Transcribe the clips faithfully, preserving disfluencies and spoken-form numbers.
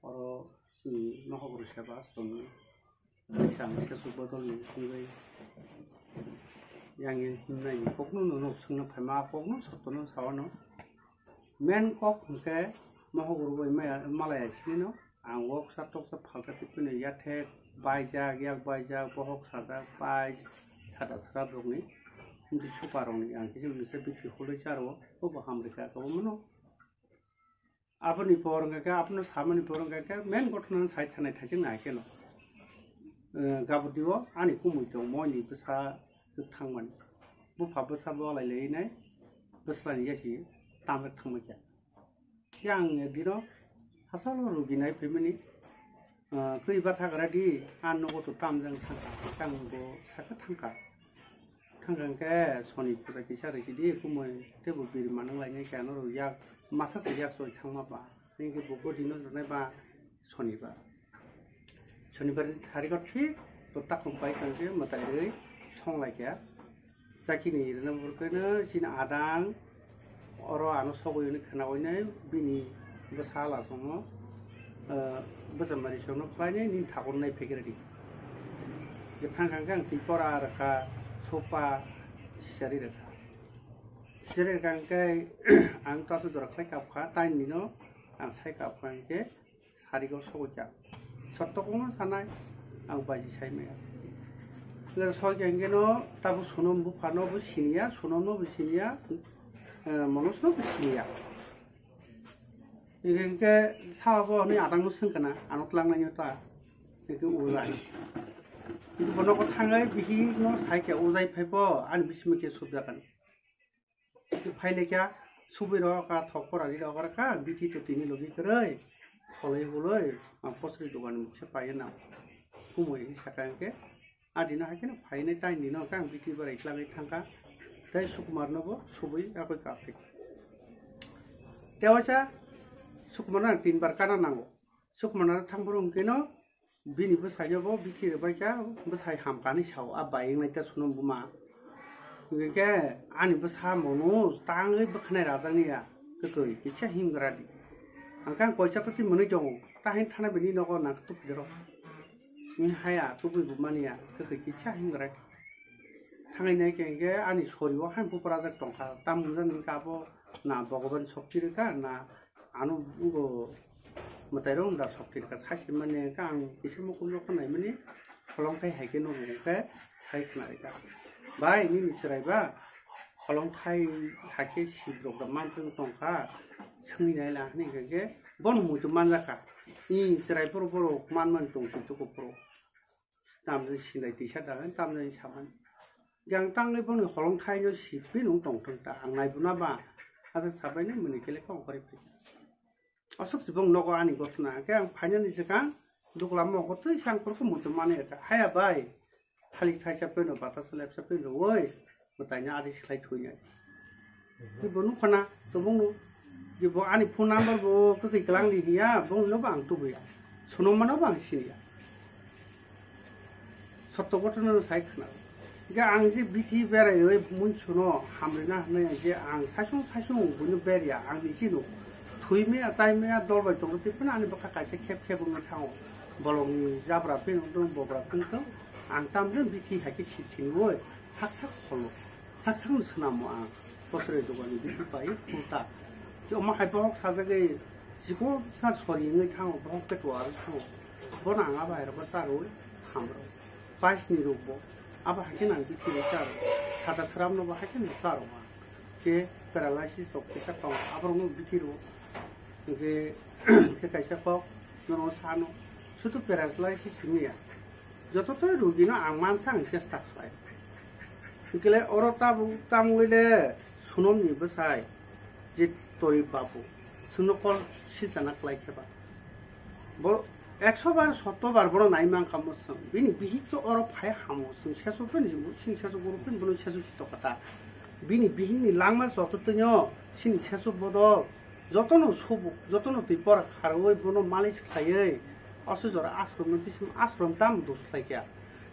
Oro chini nohok rwseba chwng kaisa ang khe chuk bodol ni wngwi yang yang himnai ni kokno nono swngna phaima, a kokno sotono sawano. Main kok hwnkhe mohok rwbai maya, malaya sinino ang woksa toksa phalka twi phano yathek baijak, yak baijak, bohok sajak, pai sada srap rokni, hindi supa rokni ang kisa misa bikhi hulwi charo, obo hamrika kabo mano. Aboni por hwnkha khe, abono samani por hwnkha khe, main gothono sai thanai thaising nai khe no. Eh, gabudi o ani kumui tong moi ni bwsa swk thangmani. Bupha bwsa bo lai lai nai, bwsla ni yasi tam rwk thangma khe. Yang dino hasalo rugi nai phaimani, ah, kwi bathagra di, ang nogo to tamjang thangkha, tang bo sakha thangkha. Thangkha hwnkhe soni puja kisa rwsidi, kumui teibo biri manang lainai khe ano rw yak, masa se yak soi thangma ba, tei hwnkhe bo godi no rwnai ba sonibar. Sonibar ni tarikh o thik bo takhum pai tong khe mwtai rwi song lai kha. Chakini rwna burkhe no chini adang oro ano sogwi hwnwi khwnawi nai bini bwsa hala songno, ah, bwsa mari songno khlai nai nini thakur nai phekre di. Bwthang kha khe ang twi pora rwkha, sopa sisari rwkha. Sisari rwkha hwnkhe ang tasu jora khlai kap kha, taini no ang sai kap kha hwnkhe sarigo sogwi kha. Sotto kokno sanai, ang baji sai maya. Sogwi kha hwnkhe no tabo Sonom bupha no bo siniya, Sonom no bo siniya, eh, Monos no bo siniya. Hingke sabo ni adang no sengkana, ano tlang nai ta, hingke ulai. Bono ko thangai bihi no sai khe ujai phai bo, ani bising khe subjakan. Hingke phai le kya, subui ro ka thok pora ri ro ka, bithi to tini logi kwrwi, kholoi huloi, ang posri dogan mukse pai na. Kumui hi saka hingke, Adino hai kheno phainai taini no khe ang bithi barai tlangwi thangkha, tei Sukumar no bo subui yakui kaphik. Tewaisa Sukumar no ang tin bar kana nango. Sukumar no thang boro hwnkhe no bini bwsai no bo bithi rwbai kha, bwsai hamkha ni sao, a bai wngnai ta Sonom buma. Hwnkhe ani bwsa mono tangwi bwkhanai rajak ni ya, kwtwi kisa himgra di. Ang khe ang koisa kwtwi mwnwi tongo, ta hin thana bini nogo nang tupi rw. Ni haya tubui bo mania, kwtwi kisa himgwrai. Thangai nai khe hwnkhe ani sori o haino bupra jak tongkha, tam wngjak nini khe abo na Bhogoban sokti rwkha, na ano bo mwtai rok da sokti rwkha, sai se mani hwnkhe ang kisa mukhung rok naimani holong khai hai khe nugo hwnkhe sai khna rwkha. Bai nini chwrai ba holong khai hai khe sip rok da manthung tongkha, swngwi nai la hwnwi hwnkhe bono muitu manjakha. I chwrai phuru borok manmani tong twi tuku phuru. Tamjani sinai tisa da, tamjani samani. Yang tangwi boni holong thaino sipri nung tong thung ta. Ang nai buna ba. Asa sabai ni muni kele kong kori pai. Asuk sibong nogo ani gotna. Ke ang phainani sikang dukla mo gotwi sang kurku mutu mani ta. Haya bai. Thalik thaisa peno, batasa lepsa peno, woi, mwtaino adi siklai thuinai. Ibo nukhana, tobongno. Ibo ani phone number bo kwtwi kwlangni hiya, bongno bo ang tubuya. Sunomano bo ang siniya. Sotto gotona no sai khna. Ga ang je bithi beraiwi munsuno hamrina hwnwi je ang saisung saisung buino berya, ang ni chino. Thuimaya, chaimaya, dol bai tongo, tei phano ani bwkha kaisa khep khep wngwi thango. Bolongni jabra pheno, bobra pheno, ang tamjani bithi hai khe sip siniwi sak sak kholo, sak sakno swnamo ang. Bosroi dogani bithi pai phulta. Tei omo hai bohok sajagwi chikon sa sori wngwi thango, bohok peto aro thango. Bono ang abo hai rokbo charwi hamrw. Pais ni rokbo abo hai khe nang bithi rw charw. Sada sramno bo hai khe nang charw ang. Tei paralysis rok kisa tongo, aborokno bithi rw. Hwnkhe, khe kaisa kok norok sano, sudu paralysis wngya. Joto tei rugino ang mansa ang chesta khlai. Hwnkhe le oro tabuk tamwi le Sunomni bwsai je Torip babu, chwngno kol silchana khlai khe ba. Bo ekso bar, sotto bar bono nai mankha mwswng. Bini bihik se oro phai hamo, chwng sesu phano, chwng sesu guru phano bono sesu si tokha ta. Bini bihikni langma joto twnio chini sesu bodol, jotono subuk, jotono twi pora kharwi bono malis khlaiwi, oso jora ashramno bisingo ashram tamo dos khlai kha.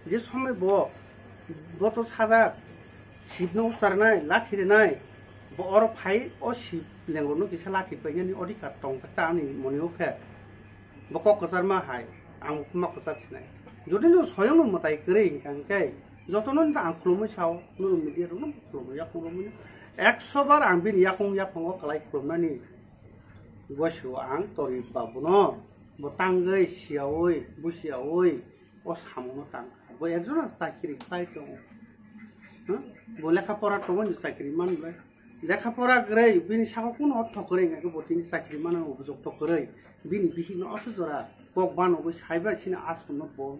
Je somoi bo, bo to sajak, sibno ustarnai, lathi rinai, bo oro phai o sib lengorno kisa lathi painani odhikar tongjak ta ani mone o khe. Bo kok kwchar ma hai, ang bo ma kwchar sinai. Jodi no soyong no mwtai kwrwi hwnkha hwnkhe, jotono no ang khulumwi sao, no media rok no khulumwi yakung romwi. Ekso bar ang bini yakung yaphang o kwlai khulumnani. Bo sio ang tori babu no, bo tangwi siyawi, busiyawi, o samung no tang. Bo ekjona chakiri khlai tongo. Huh? Bo lekha pora tongo ni chakiri man bai. Lekha pora kwrwi, bini saka kuno ortho kwrwi hwnkhe bo tini chakiri mana obujok to kwrwi. Bini bihik no oso jora kok bano bo saiba sini aswk no bo